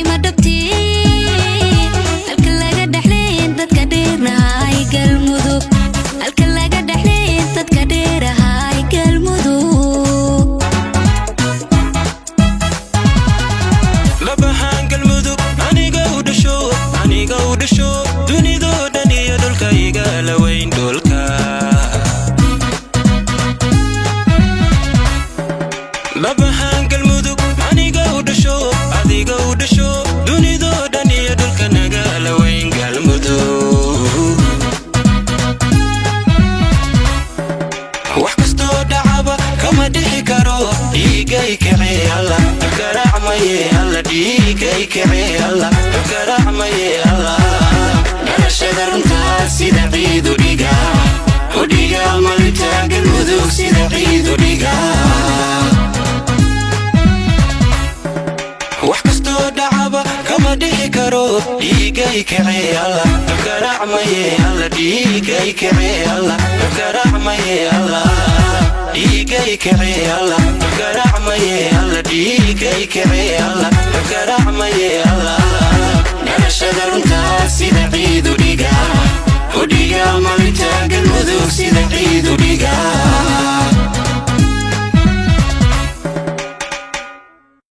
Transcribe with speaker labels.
Speaker 1: Dowladnimo dhabtii halka laga dhexleen dadka dheernahay Galmudug, halka laga dhexleen dadka dheerahay Galmudug.
Speaker 2: Labahaan Galmudug aniga u dhasho, aniga u dhasho, dunidoo dhan iyo dhulka igala weyn dhulka. Labahaan Galmudug aniga u dhasho, adiga u dhasho, dunidoo dhan iyo dhulka nagala weyn Galmudug. Wax kastoo dhacaba kama dhixi karo, dhiigay kacee alla garaacmaye alla, dhiigay kacee alla garaacmaye alla. Dhalashada runtaa sida ciidu dhiga udhiga, malinta Galmudug sida ciidu dhiga. Wax kastoo dhacaba kama dhixi karo, dhiigay kacee alla garaacmaye alla, dhiigay kacee alla garaacmaye alla, dhiigay kacee alla garaacmaye alla, dhiigay kacee alla garaacmaye alla. Dhalashada runtaa sida ciidu dhiga udhiga, malinta Galmudug sida ciidu.